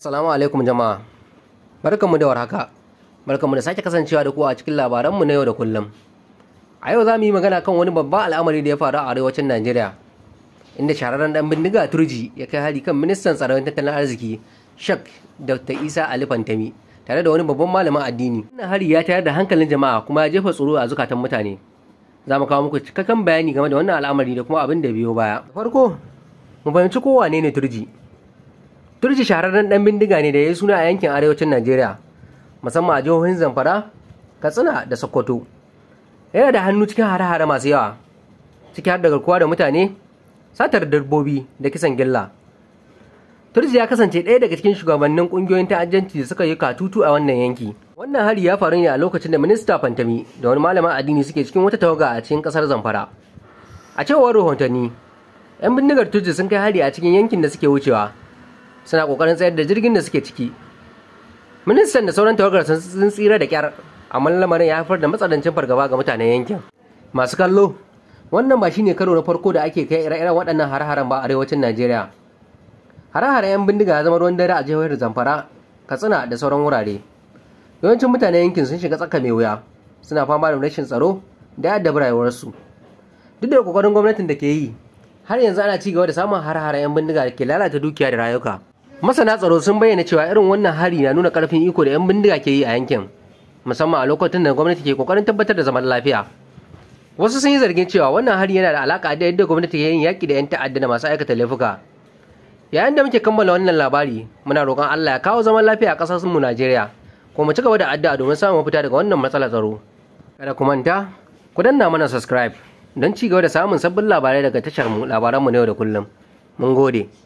Assalamu alaikum jama'a. Barkanmu da warhaka. Barkanmu da sake kasancewa da ku a cikin labaranmu na yau da kullum. A yau za mu yi magana kan wani babban al'amari da ya faru a arewacin Najeriya, inda shahararren dan bindiga Turji ya kai hari kan ministan tsaron tattalin arziki Sheikh Dr. Isa Ali Fantami tare da wani babban malamin addini. Wannan hari ya tayar da hankalin jama'a kuma ya jefa tsoro a zukatan mutane. Za mu kawo muku cikakken bayani game da wannan al'amari da kuma abin da biyo baya. Da farko, mu fahimci ko wane ne Turji. Turji shahararren dan bindiga ne da ya yi suna a yankin arewacin Najeriya, musamman a jihohin Zamfara, Katsina da Sokoto. Yana da hannu cikin hare-hare masu yawa, ciki har da garkuwa da mutane, satar dabbobi da kisan gilla. Turji ya kasance ɗaya daga cikin shugabannin ƙungiyoyin ta'addanci da suka yi katutu a wannan yanki. Wannan hari ya faru ne a lokacin da Minista Fantami da wani malamin addini suke cikin wata tawaga a cikin ƙasar Zamfara. A cewar rahotanni, 'yan bindigar Turji sun kai hari a cikin yankin da suke wucewa, suna kokarin tsayar da jirgin da suke ciki. Ministan da sauran tawagar sun tsira da kyar, amma lamarin ya haifar da matsanancin fargaba ga mutanen yankin. Masu kallo, wannan ba shine karo na farko da ake kai ire-iren waɗannan hare-haren ba a arewacin Najeriya. Hare-haren 'yan bindiga ya zama ruwan dare a jihohin Zamfara, Katsina da sauran wurare. Yawancin mutanen yankin sun shiga tsaka mai wuya, suna fama da rashin tsaro da ya addabi rayuwarsu. Duk da kokarin gwamnatin da ke yi, har yanzu ana ci gaba da samun hare-haren 'yan bindiga da ke lalata dukiya da rayuka. Masana tsaro sun bayyana cewa irin wannan hari na nuna karfin iko da 'yan bindiga ke yi a yankin, musamman a lokacin da gwamnati ke kokarin tabbatar da zaman lafiya. Wasu sun yi zargin cewa wannan hari yana da alaka da yadda gwamnati ke yin yaƙi da 'yan ta'adda da masu aikata laifuka. Yayin da muke kammala wannan labari, muna roƙon Allah ya kawo zaman lafiya a ƙasar mu Najeriya, kuma mu ci gaba da addu'a domin samun mafita daga wannan matsalar tsaro. Kada ku manta, ku danna mana subscribe don ci gaba da samun sabbin labarai daga tashar mu labaranmu na yau da kullum. Mun gode.